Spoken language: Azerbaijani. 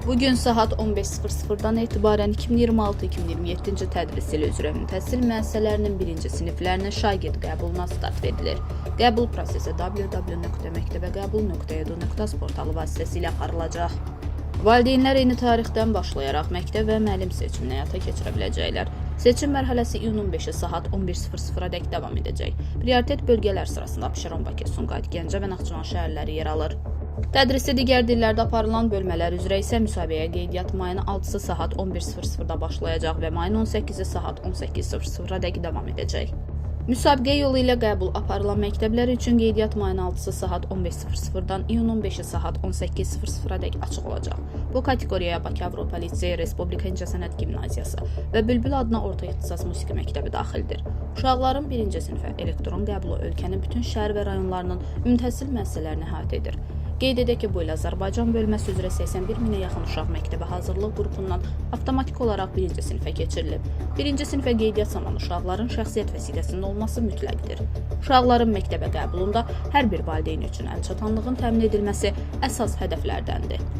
Bugün saat 15:00-dan etibarən 2026-2027-ci tədris ili üzrə ümumi təhsil müəssisələrinin birinci siniflərinə şagird qəbuluna start verilir. Qəbul prosesi www.məktəbəqəbul.edu.az portalı vasitəsilə aparılacaq. Valideynlər eyni tarixdən başlayaraq məktəb və müəllim seçimini həyata keçirə biləcəklər. Seçim mərhələsi iyunun 5-i saat 11:00-dək davam edəcək. Prioritet bölgələr sırasında Abşeron, Bakı, Sumqayıt, Gəncə və Naxçıvan şəhərləri yer alır. Tədrisi digər dillərdə aparılan bölmələr üzrə isə müsabiqəyə qeydiyyat mayın 6-sı saat 11:00-da başlayacaq və mayın 18-i saat 18:00-dək davam edəcək. Müsabiqə yolu ilə qəbul aparılan məktəblər üçün qeydiyyat mayın 6-sı saat 15:00-dan iyunun 5-i saat 18:00-dək açıq olacaq. Bu kateqoriyaya Bakı Avropa Liseyi, Respublika İncəsənət Gimnaziyası və Bülbül adına Orta İxtisas Musiqi Məktəbi daxildir. Uşaqların birinci sinifə elektron qəbulu ölkənin bütün şəhər və rayonlarının ümumi təhsil müəssisələrini əhatə edir. Qeyd edək ki, bu il Azərbaycan bölməsi üzrə 81 minə yaxın uşaq məktəbə hazırlıq qrupundan avtomatik olaraq birinci sinifə keçirilib. Birinci sinifə qeydiyyat zamanı uşaqların şəxsiyyət vəsiqəsinin olması mütləqdir. Uşaqların məktəbə qəbulunda hər bir valideyn üçün əlçatanlığın təmin edilməsi əsas hədəflərdəndir.